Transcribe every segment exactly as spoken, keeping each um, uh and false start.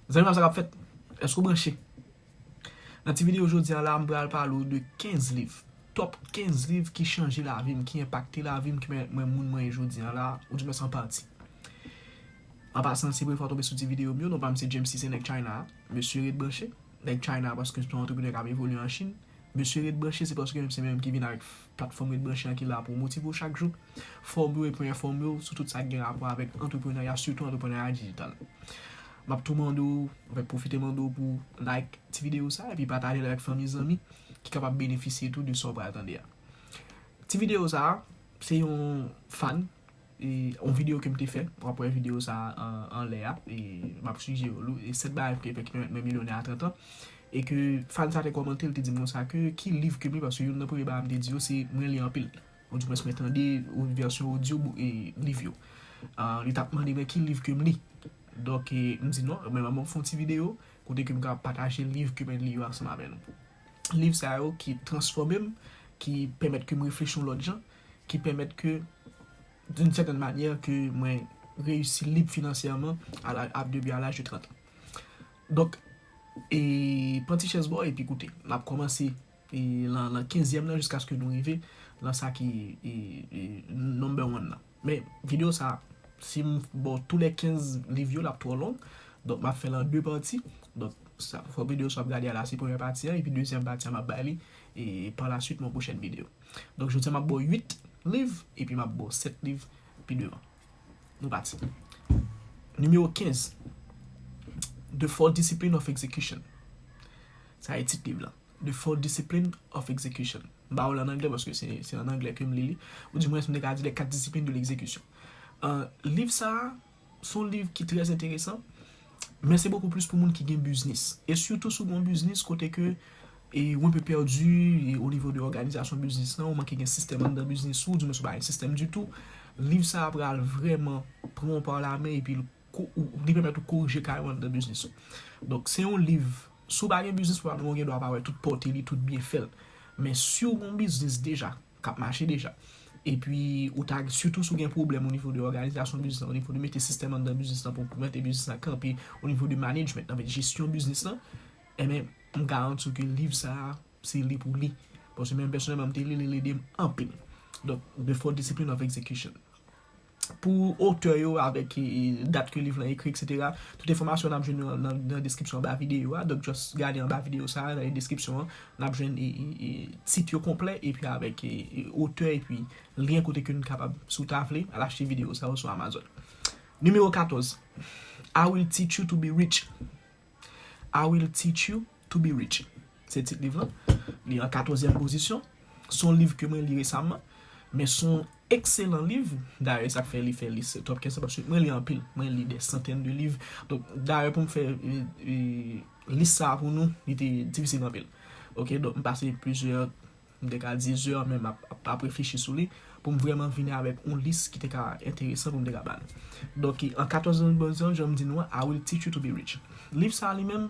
Zanmi m, sa k ap fèt? Èske w branche? Nan ti videyo jodi a la, m pral pale w de kenz liv. Top kenz liv ki chanje lavi m, ki enpakte lavi m, ki mwen, mwen moun mwen ye jodi a la, oudimwens an pati. An pasan, si premye fwa w tonbe sou ti videyo m yo, non pa m se James C, se nèg China a. Mesye ret branche. Nèg China a, paske se yon antreprenè k ap evolye an Chin. Mesye ret branche, se paske se mwen menm ki vin avèk platfòm ret branche an ki la pou motive w chak jou, fòme w epi enfòme w sou tout sa k gen rapò avèk antreprenarya, sitou antreprenarya dijital. M ap tou mande w, anfèt, pwofite mande w pou like ti videyo sa, epi pataje l avèk fanmi, zanmi ki kapab benefisye tou de sa w pral tande a. Ti videyo sa, se yon fan, e, yon videyo ke m te fè, w ap wè videyo sa an, anlè a, e m ap sijere w, e sèt bagay ki fè ki pèmèt mwen milyonè a trant an, e ke fan sa te kòmante, l te di m konsa ke ki liv ke m li, paske youn nan premye bagay m te di yo, se mwen li anpil. Oudimwens mwen tande vèsyon odyo e liv yo. Ah, li t ap mande mwen ki liv ke m li. Donk, e, m di non, men m ap fè yon ti videyo kote ke m ka pataje liv ke mwen li yo ansanm avè nou. Liv sa yo ki transfòme m, ki pèmèt ke m reflechi yon lòt jan, ki pèmèt ke, d'une certaine manière, ke mwen reyisi lib finansyèman a la, a, depi a laj de trant an. Donk, e, pran ti chèz ba w epi koute. N ap kòmanse e, lan, lan kenzyèm nan jiskaske nou rive lan sa ki e, e, number one nan. Men videyo sa, si m ba w tou lè kenz liv yo, l ap twò long. Donk, m ap fè l an de pati. Donk, sa, fò videyo sa w ap gade a la, se premyè pati an, epi dezyèm pati an, m ap bay li e, pa la suite, nan pwochèn videyo. Donk, jodi a, m ap ba w uit liv, epi m ap ba w sèt liv pi devan. Nou pati. Nimewo kenz, The Four Discipline of Execution. Sa e tit liv la. The Four Discipline of Execution. M ba w l an anglè paske se, se an anglè ke m li li. Oudimwens, m te ka di Les Quatre Disciplines de l'Exécution. Euh, liv sa a, se yon liv ki trè enteresan, men se bokou plis pou moun ki gen biznis. E sitou si w gen yon biznis kote ke e, ou enpe pèdi e, o nivo de òganizasyon biznis lan, ou manke gen sistèm anndan biznis ou, oudimwens ou pa gen sistèm ditou. Liv sa a pral vrèman pran w pa lamen epi l ko-, ou, li pèmèt ou korije kareman anndan biznis ou. Donk, se yon liv, si w pa gen biznis, pwobableman w gen dwa pa wè tout pòte li, tout byenfè l. Men si w gen yon biznis deja, k ap mache deja, epi ou ta, sitou si w gen pwoblèm o nivo de òganizasyon biznis lan, o nivo de mete sistèm anndan biznis lan pou, pou mete biznis lan kanpe, o nivo de management, anfèt, jesyon biznis lan, enben, m garanti w ke liv sa a, se li pou li. Paske menm pèsonèlman, m te li, li, li ede m anpil. Donk, The Four Discipline of Execution. Pou otè yo avèk, e, e, dat ke liv lan ekri, etsetera, tout enfòmasyon n ap jwenn nan, nan, nan deskripsyon anba videyo a. Donk, just gade anba videyo sa a, nan deskripsyon an, n ap jwenn, e, e, e, tit yo konplè, epi avèk, e, e, otè, epi lyen kote ke n kapab, si w ta vle, al achte videyo sa yo sou Amazon. Nimewo katòz, I Will Teach You to Be Rich. I Will Teach You to Be Rich. Se tit liv lan. Li an katòzyèm pozisyon. Se yon liv ke mwen li resaman. Men se yon ekselan liv. Dayè, sa k fè li fè lis top kenz lan, paske mwen li anpil. Mwen li dè santèn de liv. Donk, dayè, pou m fè, e, e, lis sa a pou nou, li te difisil anpil. Oke, donk, m pase plizyè m te ka di zè, men m ap, ap, ap reflechi sou li, pou m vrèman vini avèk yon lis ki te ka enteresan pou m te ka ba nou. Donk, an katòzyèm pozisyon, jan m di nou an, I Will Teach You to Be Rich. Liv sa a li menm,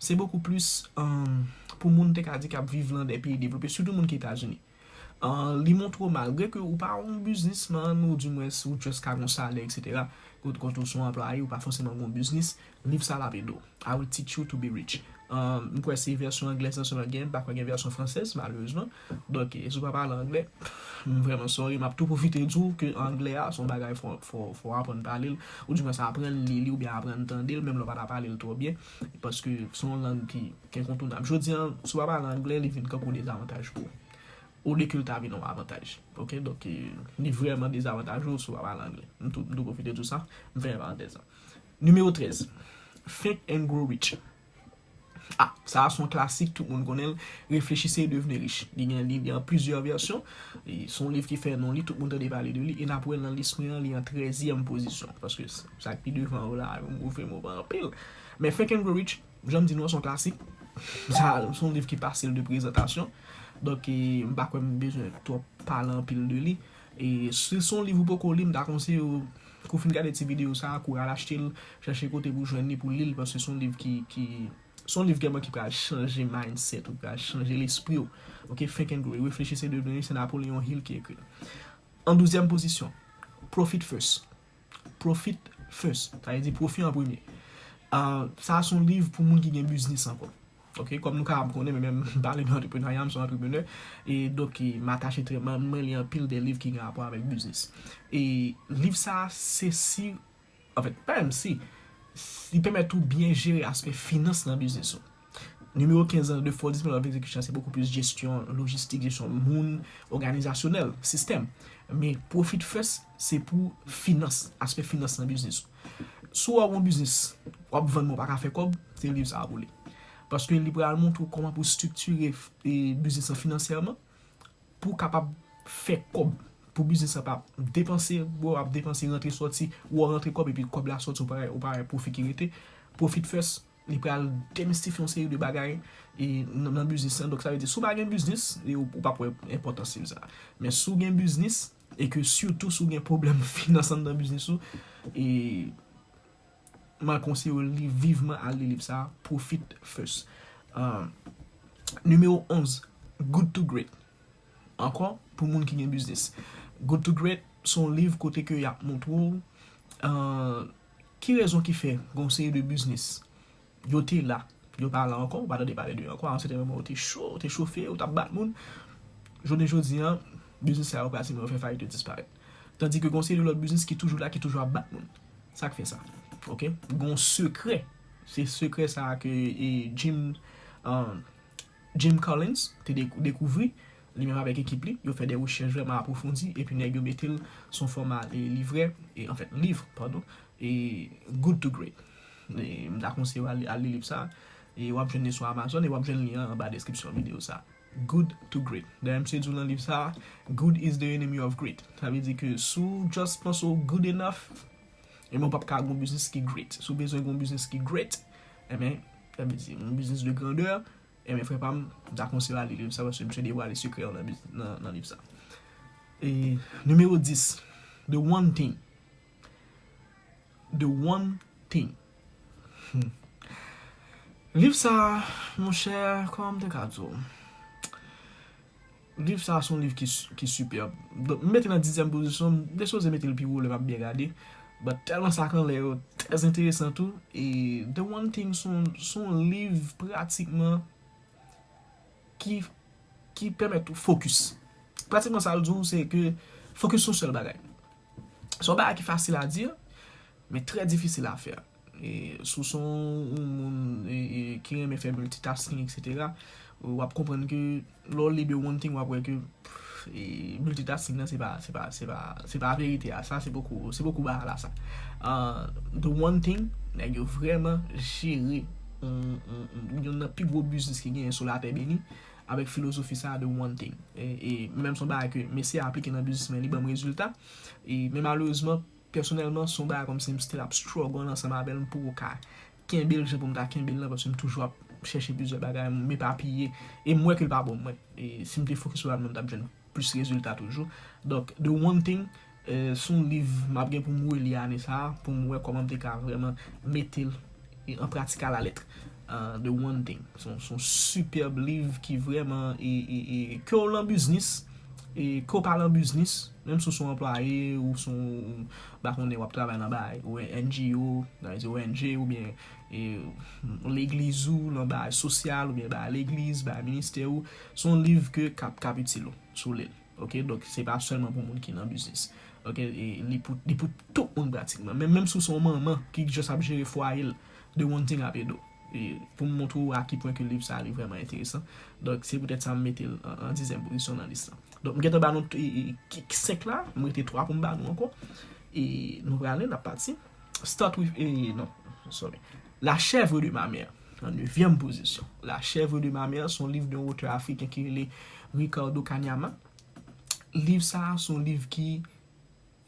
se bokou plis, um, pou moun te ka di k ap viv lan de peyi devlope, sitou moun ki Etazini. Uh, li montre w, malgre ke ou pa yon biznismann, oudimwens ou just ka gen yon salè, etsetera, kot, kot ou se yon anplwaye, ou pa fòseman gen yon biznis, liv sa a l ap ede w. I Will Teach You to Be Rich. Um, m kwè se vèsyon anglèz lan sèlman gen, m pa kwè gen vèsyon fransèz, malerezman. Donk, e, si w pa pale anglè, m vrèman sorry, m ap tou pwofite di w ke anglè a se yon bagay fò, fò, fò w aprann pale l, oudimwens aprann li li oubyen aprann tande l, menm lè w pa ta pale l twò byen, paske se yon lang ki, ki enkontounab. Jodi a, si w pa pale anglè, li vin kankou dezavantaj pou ou, olye ke l ta vin yon avantaj. Oke? Donk, e, li vrèman dezavantaje w si w pa pale anglè. M tou, m tou pwofite di w sa, m fèmen parantèz lan. Nimewo trèz, Think and Grow Rich. Ah, sa a se yon klasik, tout moun konnen l. Réfléchissez et devenez riche. Li gen, li, li an plizyè vèsyon. E se yon liv ki fè non li, tout moun tande pale de li. E n ap wè l nan lis mwen an, li an trèzyèm pozisyon. Paske s-, sa k pi devan yo la, yo move mo pa anpil. Men Think and Grow Rich, jan m di nou an, se yon klasik. Sa, se yon liv ki pase l de prezantasyon. Donk, e, m pa kwè m bezwen twòp pale anpil de li. E si se yon liv ou poko li, m ta konseye w, kou w fin gade ti videyo sa a, kou w al achte l, chèche kote pou w jwenn li, pou w li l, paske se yon liv ki, ki, se yon liv vrèman ki pral chanje mindset ou, pral chanje lespri w. Oke, Think and Grow, Réfléchissez et devenez riche, se Napoleon Hill ki ekri l. An douzyèm pozisyon, Profit First. Profit First, sa vle di pwofi an premye. Ah, sa a se yon liv pou moun ki gen biznis ankò. Ok, kòm nou kapab konnen, mwen menm m pale de antreprenarya, m se yon antreprenè. E donk, e, m atache trè, mwen, mwen li anpil de liv ki gen rapò avèk biznis. E liv sa a, se si, anfèt, pa menm si, li pèmèt ou byen jere aspè finans nan biznis ou. Nimewo kenz nan The Four Discipline of Execution, se bokou plis jesyon lojistik, jesyon moun, òganizasyonèl, sistèm. Men Profit First, se pou finans, aspè finans nan biznis ou. Si w ap yon biznis, w ap vann men w pa ka fè kòb, se liv sa a pou li. Paske li pral montre w kòman pou w estriktire, e, biznis lan finansyèman, pou w kapab fè kòb, pou biznis lan pa depanse, w ap depanse, rantre, sòti, ou rantre kòb epi kòb la sòti, ou pa, ou pa wè pwofi ki rete. Profit First, li pral demistifye yon seri de bagay, e, nan, nan biznis lan. Donk, sa vle di, si w pa gen biznis, e, ou, ou p ap wè enpòtans liv sa a. Men si w gen biznis, e ke sitou si w gen pwoblèm finans anndan biznis ou, e, mwen konseye w li vivman al li liv sa a, Profit First. Ah, nimewo onz, Good to Great. Ankò, pou moun ki gen biznis. Good to Great, se yon liv kote ke y ap montre w, ah, ki rezon ki fè gen yon seri de biznis yo te la, yo pa la ankò, ou pa tande pale de yo ankò, a yon sèten moman yo te cho, yo te chofe, yo t ap bat moun. Jounen jodi a, biznis sa yo pratikman yo fè fayit, yo disparèt. Tandi ke gen yon seri de lòt biznis ki toujou la, ki toujou ap bat moun. Sa k fè sa? Ok? Gen yon sekrè. Se sekrè sa a ke, e, Jim, um, Jim Collins te dek-, dekouvri, li menm avèk ekip li, yo fè de rechèch vrèman apwofondi, epi nèg yo mete l sou fòma, e, livrè, e, anfèt, liv, padon, e, Good to Great. E, m ta konseye w al, al li liv sa, e w ap jwenn li sou Amazon, e w ap jwenn li an anba deskripsyon videyo sa. Good to Great. Dayè, misye di w nan liv sa, "Good is the enemy of great." Sa vle di ke si w just panse w good enough, e men w p ap ka gen yon biznis ki great. Si w bezwen gen yon biznis ki great, e men, sa vle di, yon biznis de grandè, e men, frè pa m, m ta konseye w al li liv sa, paske misye devwale sekrè yo nan biz-, nan, nan liv sa. E, nimewo dis, The One Thing. The One Thing. Hmm. Liv sa, monchè, kòman m te ka di w? Liv sa, se yon liv ki, ki sipèb. Donk, m mete nan dizyèm pozisyon, m te sipoze mete l pi wo lè m ap byen gade. But tèlman sa k anlè yo trè enteresan tou. E The One Thing, se yon, se yon liv pratikman ki, ki pèmèt ou fokis. Pratikman sa l di w, se ke fokis sou sèl bagay. Se yon bagay ki fasil a di, men trè difisil a fè. E, si w se yon moun, e, e, ki renmen fè multitasking, etsetera, w ap konprann ke lè w li The One Thing, w ap wè ke, pff, e, multitasking nan, se pa, se pa, se pa, se pa verite a. Sa, se poko, se poko bagay la, sa. Ah, The One Thing, nèg yo vrèman jere yon, yon, yon, youn nan pi gwo biznis ki genyen sou latè beni avèk filozofi sa a, The One Thing. E, e menm se yon bagay ke m eseye aplike nan biznis mwen, li ban m rezilta. E, men malerezman, pèsonèlman, se yon bagay kòmsi m still ap struggle ansanm avè l, m poko ka kenbe l jan pou m ta kenbe l lan, paske m toujou ap chèche plizyè bagay, m epapiye, e m wè ke l pa bon mwen. E si m te fokis sou sa, m t ap jwenn plis rezilta toujou. Donk, The One Thing, e, se yon liv m ap gen pou m reli ane sa a, pou m wè kòman m te ka vrèman mete l, e, an pratik a la lèt. Ah, The One Thing. Se yon, se yon sipèb liv ki vrèman, e, e, e, ke w lan biznis, e ke w pa lan biznis, menm si w se yon anplwaye, ou se yon, m pa konnen, w ap travay nan bagay, ou N G O, nan O N G, oubyen, e, legliz ou, nan bagay sosyal, oubyen bagay legliz, bagay ministè ou, se yon liv ke k ap, k ap itil ou, si w li l. Ok, donk se pa sèlman pou moun ki nan biznis. Ok, e li pou, li pou tout moun pratikman. Men menm si w se yon manman ki just ap jere fwaye l, The One Thing ap ede w. E pou m montre w a ki pwen ke liv sa a li vrèman enteresan. Donk se poutèt sa m mete l an, an dizyèm pozisyon nan lis lan. Donk m gentan ba nou, e, e, ki, ki senk la, m rete twa pou m ba nou ankò. E nou prale, n ap pati. Start with, e, non, sorry. La chèvre de ma mère, an nevyèm pozisyon. La chèvre de ma mère, se yon liv de yon otè afriken ki rele Ricardo Kanyama. Liv sa a, se yon liv ki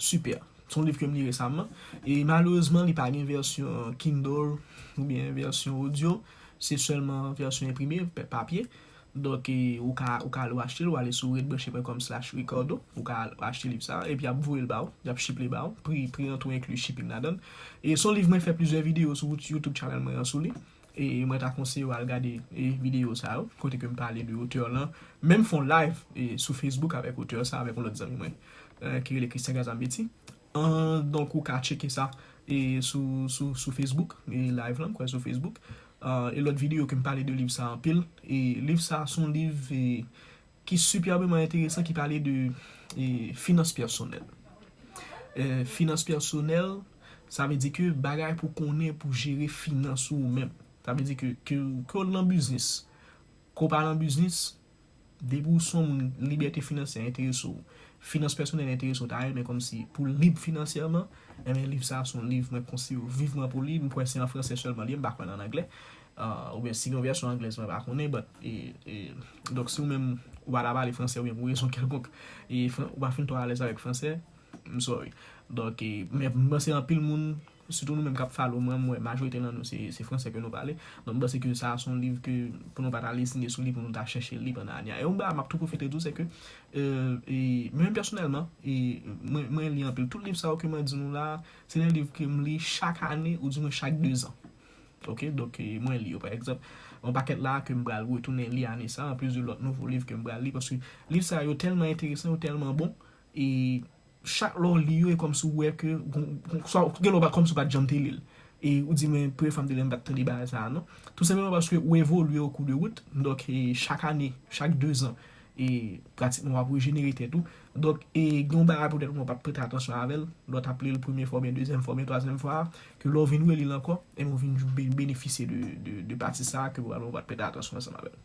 sipè. Se yon liv ke m li resaman. E malerezman, li pa gen vèsyon Kindle oubyen vèsyon odyo. Se sèlman vèsyon enprime, pa-, papye. Donk, e, ou ka, ou ka al achte l, ou ale sou redbranche pwen kòm slash Ricardo, ou ka al achte liv sa a, epi y ap voye l ba ou, y ap ship li ba ou, pri, pri an tou enkli shipping ladan l. E se yon liv mwen fè plizyè videyo sou YouTube channel mwen an sou li. E mwen ta konseye w al gade, e, videyo sa yo, kote ke m pale de otè lan. Menm fè yon live, e, sou Facebook avèk otè sa, avèk yon lòt zanmi mwen, e, ki rele Christian Gazambetti. An, donk, ou ka tcheke sa, e sou, sou, sou Facebook, e live lan, m kwè sou Facebook. Ah, e lòt videyo ke m pale de liv sa anpil. E liv sa se yon liv, e, ki sipèbman enteresan, ki pale de, e, finans pèsonèl. E, finans pèsonèl, sa vle di ke bagay pou konnen pou jere finans ou menm. Sa vle di ke, ke, ke w nan biznis, ke w pa nan biznis, depi w se yon moun, libète finansyè enterese w, finans pèsonèl enterese w, ta renmen kòmsi pou lib finansyèman, enben liv sa se yon liv mwen konseye w vivman pou li. M kwè se an fransè sèlman li ye, m pa kwè l an anglè. Ah, oubyen si gen yon vèsyon anglèz, mwen pa konnen, but, e, e, donk si w menm ou pa ta pale fransè oubyen pou rezon kèlkonk, e, fran- ou pa fin twò alèz avèk fransè, I'm sorry. Donk, e, men m panse anpil moun, sitou nou menm k ap follow mwen, m wè majorite nan nou se, se fransè ke nou pale. Donk, m panse ke sa a se yon liv ke pou nou pa ta lesine sou li, pou nou ta chèche li pandan ane a. E yon bagay m ap tou pwofite di w, se ke, e, e, mwen menm pèsonèlman, e, mwen, mwen li anpil. Tout liv sa yo ke mwen di nou la, se de liv ke m li chak ane, oudimwen chak dezan. Ok, donk, e, mwen li yo, pa egzanp, yon pakèt la ke m pral retounen li ane sa, anplis de lòt nouvo liv ke m pral li, paske liv sa yo tèlman enteresan, yo tèlman bon, e chak lè w li yo, e kòmsi w wè ke, gon- gon- sa- gen lè w pa- kòmsi w pa t janm te li l. E ou di, "Men, premye fwa m te li l, m pa t tande bagay sa a, non." Tou senpleman paske ou evolye o kou de wout, donk, e chak ane, chak dezan, e pratikman w ap rejenere tèt ou. Donk, e gen yon bagay poutèt mwen pa t prete atansyon avè l, lè w t ap li l premye fwa, oubyen dezyèm fwa, oubyen twazyèm fwa, ke lè w vin reli l ankò, e ou vin be- benefisye de, de, de pati sa a ke pwobableman w pa t prete atansyon ansanm avè l.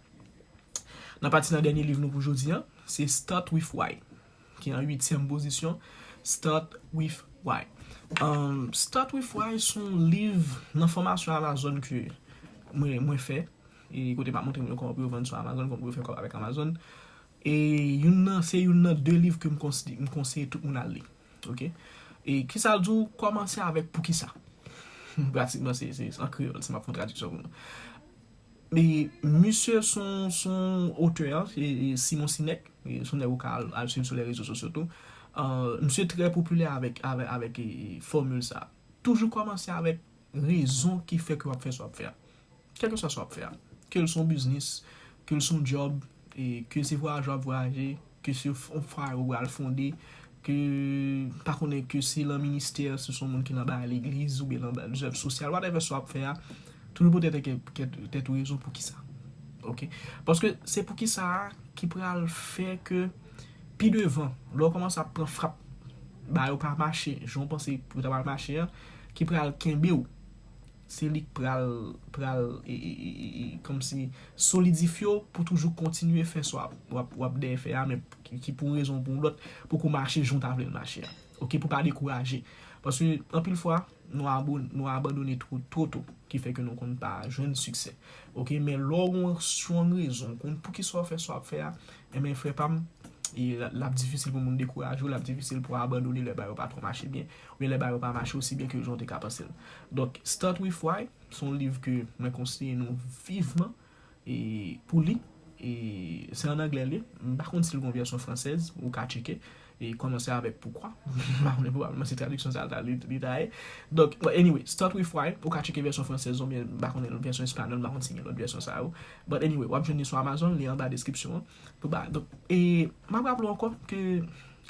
N ap pati nan dènye liv nou pou jodi a, se Start with Why, ki an uityèm pozisyon, Start with Why. Um, Start with Why se yon liv nan fòmasyon Amazon ke mwen, mwen fè, e kote m ap montre moun yo kòman pou yo vann sou Amazon, kòman pou yo fè kòb avèk Amazon. E youn nan, se youn nan de liv ke m konsi- m konseye tout moun al li. Ok? E kisa l di w? Kòmanse avèk poukisa. Pratikman, se, se, se an kreyòl, si m ap fè yon tradiksyon pou nou. E misye se yon, se yon otè, e, e Simon Sinek, e se yon nèg ou ka al, al swiv sou lè rezo sosyo tou. Ah, misye trè popilè avèk, avèk, avèk, e, e, fòmil sa. Toujou kòmanse avèk rezon ki fè ke w ap fè sa w ap fè a. Kèlkeswa sa w ap fè a. Ke l se yon biznis, ke l se yon djòb, e ke se vwayaje w ap vwayaje, ke se yon fwaye ou pral fonde, ke, pa konnen, ke se lan ministè, si w se yon moun ki lan bagay legliz oubyen lan ba- zèv sosyal, whatever sa w ap fè a, toujou pote tèt, tèt, tèt ou rezon poukisa. Ok? Paske se poukisa a ki pral fè ke pi devan, lè w kòmanse ap pran frap, bagay yo pa mache jan w panse pou yo ta pral mache a, ki pral kenbe w. Se li k pral, pral, e, e, e, e, e, kòmsi solidifye w pou toujou kontinye fè sa w ap, w ap, w ap dèyè fè a, men ki, ki pou yon rezon ou pou yon lòt, poko mache jan w ta vle l mache a. Ok, pou pa dekouraje. Paske, anpil fwa, nou abon- nou abandone two, two to, ki fè ke nou konn pa jwenn siksè. Ok, men lè w gen yon strong rezon, w konn poukisa w fè sa w ap fè a, enben, frè pa m, e l, l ap difisil pou moun dekouraje w, l ap difisil pou w abandone lè bagay yo pa twò mache byen, oubyen lè bagay yo pa mache osi byen ke jan w te ka panse l. Donk, Start with Why, se yon liv ke mwen konseye nou vivman, e pou li, e se an anglè li, m pa konn si l gen yon vèsyon fransèz, ou ka tcheke, e kòmanse avèk poukwa. M pa konnen, pwobableman se tradiksyon sa a li, li ta ye. Donk, but anyway, Start with Why, ou ka tcheke vèsyon fransèz, oubyen m pa konnen vèsyon espanyòl, m pa konn si gen lòt vèsyon sa yo. But anyway, w ap jwenn li sou Amazon, li anba deskripsyon an. Pou ba, donk, e m ap raple w ankò ke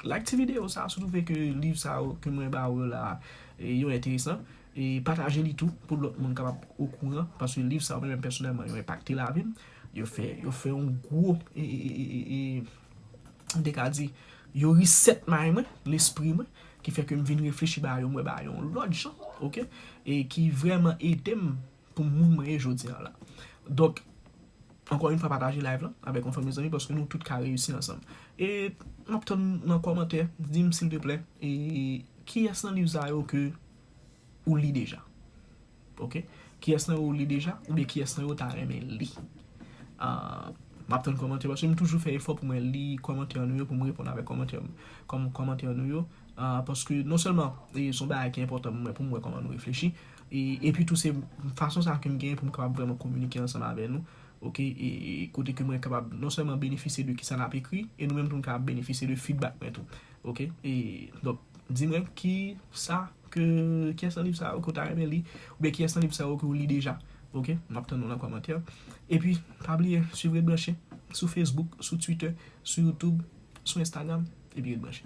like ti videyo sa a, si w twouve ke liv sa yo ke mwen ba ou yo la, e yo enteresan, e pataje li tou pou lòt moun kapab okouran, paske liv sa yo, mwen menm pèsonèlman, yo enpakte lavi m, yo fè, yo fè yon gwo, e, e, e, e, e, m te ka di, yo reset mind mwen, lespri mwen, ki fè ke m vin reflechi bagay yo, m wè bagay yo yon lòt jan, ok? E ki vrèman ede m pou moun mwen ye jodi a la. Donk, ankò yon fwa, pataje live lan avèk yon fanmi zanmi, paske nou tout ka reyisi ansanm. E m ap tann nan kòmantè, di m silteplè, e kiyès nan liv sa yo ke ou li deja? Ok? Kiyès nan yo ou li deja? Oubyen kiyès nan yo ta renmen li? Ah, m ap tann kòmantè, paske m toujou fè efò pou mwen li kòmantè nou yo, pou m reponn avèk kòmantè, kòm, kòmantè nou yo. Ah, paske non sèlman, e, se yon bagay ki enpòtan pou mwen, pou m wè kòman nou reflechi. E, epi tou, se fason sa ke m genyen pou m kapab vrèman kominike ansanm avè nou. Ok, e, e kote ke mwen kapab non sèlman benefisye de kisa n ap ekri, e nou menm tou nou kapab benefisye de feedback mwen tou. Ok, e, donk, di mwen ki sa ke, kiyès nan liv sa yo ke w ta renmen li, oubyen kiyès nan liv sa yo ke w li deja. Ok, m ap tann nou nan kòmantè. Epi, pa bliye, swiv Ret Branche sou Facebook, sou Twitter, sou YouTube, sou Instagram, epi ret branche.